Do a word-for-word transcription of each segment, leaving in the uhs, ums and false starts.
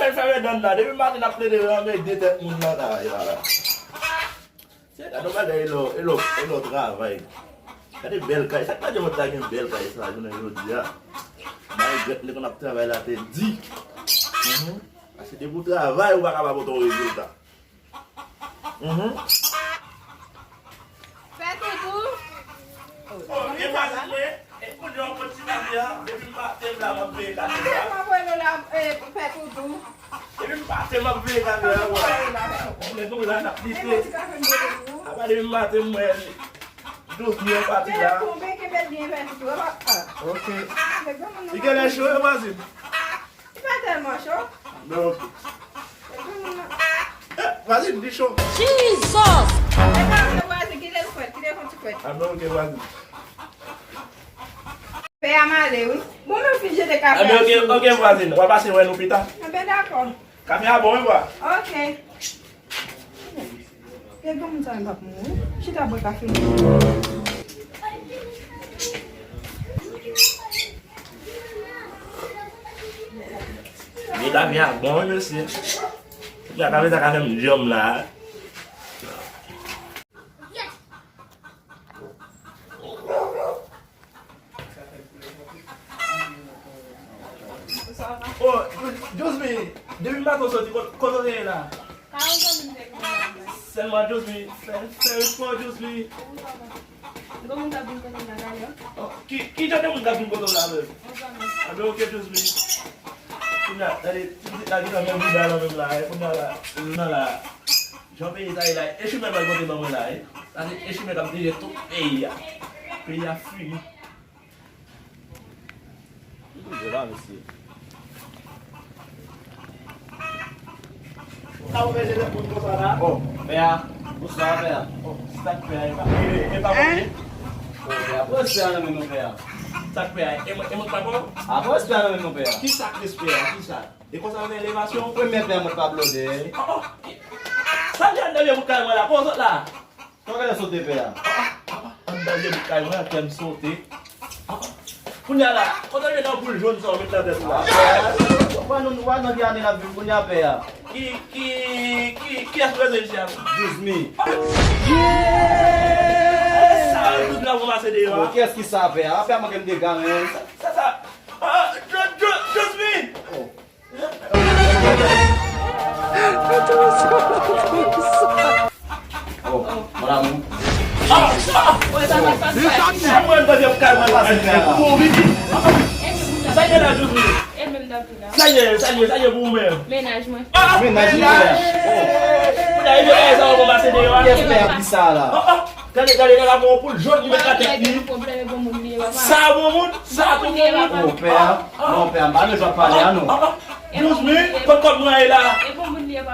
Fè, fè, fè, dan la. Depi maten n ap plede ranmen de tèt moun nan kay la, la. Se gade yon bagay, e lò, e lò, e lò travay. Gade bèl kay. Sa k pa gen mwen ta gen bèl kay sa jounen jodi a. Malgre lè konn ap travay la te di. Mhm. Paske depi w travay, ou pa ka pa pote yon rezilta. Mhm. Fè toutou. Oh, e pa sa, men, e kounye a w konn ti bagay a, depi maten m la, m ap veye kay la. M ap voye nou la, e, fè toutou. Depi maten m ap veye kay la, wè. Nèg yo la n ap lite. Apa depi maten m wè douz mil pati la. Kenbe l byen, kenbe l byen, fè toutou. Apa, ah. Ok. Li genlè cho, wi, vwazin. Li pa tèlman cho. Non. Epi moun nan. Eh, vwazin, li cho. Jesus! E pa vre, vwazin, kite l fwèt, kite l fon ti fwèt. Ah, non, ok, vwazin. Pè a m ale, wi. Bon, men fi jete kafe a. Ah, men ok, ok, vwazin, w a pase wè nou pita. Enben, dakò. Kafe a bon, wi, bwa. Ok. Gen granmoun sa yo p ap mouri. Chita bwè kafe. Men kafe a bon, wi, mesye. Kafe sa ka fè m djanm la. Oh, Josby, depi maten w soti, kot, kot w te ye la? Sèlman Josby, fè, fè espò, Josby. Oh, ki, ki jan de moun k ap vin kote w la menm? Anben, ok, Josby. Kounye a, gade, ti pitit la gentan fè bouda nan menm la, e kounye a la, nan la. Jan peyi sa ye la, e chimen l pral pote ban mwen la, e. Sa se e chimen k ap dirije tout peyi a. Peyi a fini. Li toujou la, mesye. Sa ou fè je de moun konsa la? Oh, pè a. Bonswa, pè a. Oh, sa k pè a, e pa, e, e pa manje? Oh, pè a, pran espè a nan men nou, pè a. Sa k pè a, e mwen, e mwen k pa bon? A, pran espè a nan men nou, pè a. Ki sa k espè a, ki sa? E konsa w fè elevasyon? Premye pè a mwen pa blòdè. Oh, oh. Sa k anndan vye bout kay mwen la? Kòman w sot la? Kòman w sote pè a? Anndan vye bout kay mwen, kè m sote. Kounye a la, kote w jwenn anpoul jòn sa w met nan tèt ou la? Wè nou, wè nan ki ane n ap viv kounye a pè a? Ki, ki, ki, kiyès prezan isi a? Douz mil. Sa yo douz mil ap ranmase deyò a? Kiyès ki sa pè a? Pè a manke m dega, men. Sa, sa, ah, douz mil! Oh, mon amour. Sa ye la, Joseline? Sa ye, sa ye, sa ye pou ou menm? Mennaj mwen. Mennaj mwen. Pou ta rive la, sa w konn pase deyò a? Kiyès pè a di sa la? Gade, gade, gade, bon, pou l jòn li met nan tèt li. Sa bon moun, sa bon moun. Oh, pè a. Non, pè a, m pa nan jwa pale a, non. Douz mil, kot kòb mwen ye la?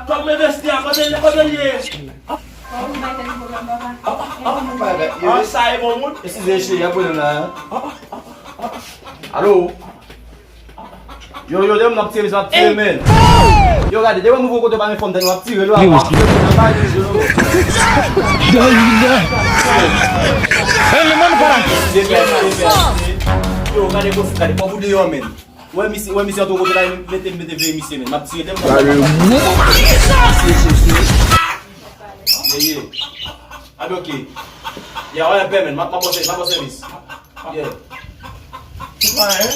Kòb m envesti a, kote l, kote l ye? Sa e bon moun. Eskize, cheri, apre nou la. Alo? Yo, yo, demen n ap tire, n ap tire, men. Yo, gade, demen nou voye kote pa gen fòm, n ap tire, yo, apa. N ap tire, yo. Yo, gade, gade, gade, pa pou deyò, men. Wè misye, wè misye antre kote la, mete, mete veye misye, men. M ap tire, demen. Ye, ye. Anben, ok. Ya, wè, pè, men. M ap, m ap ba w sèvis, m ap ba w sèvis. Yeah. Ou pa, hein?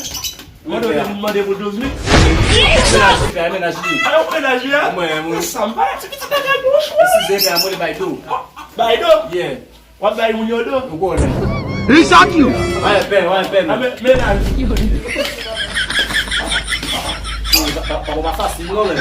Mande w te vin mande pou douz mil? Mennaj li, pè, mennaj li. A, yon mennaj li, a? Mwen, mwen. Sa m pa ti pitit bagay bouch, mwen. Eskize, pè, mwen, li bay do. Bay do? Yeah. W ap bay moun yo do? Ou konnen. Li sa ki ou? Wè, pè, wè, pè, men. A, men, mennaj. Pa, pa, pa, pa fasil, non, men.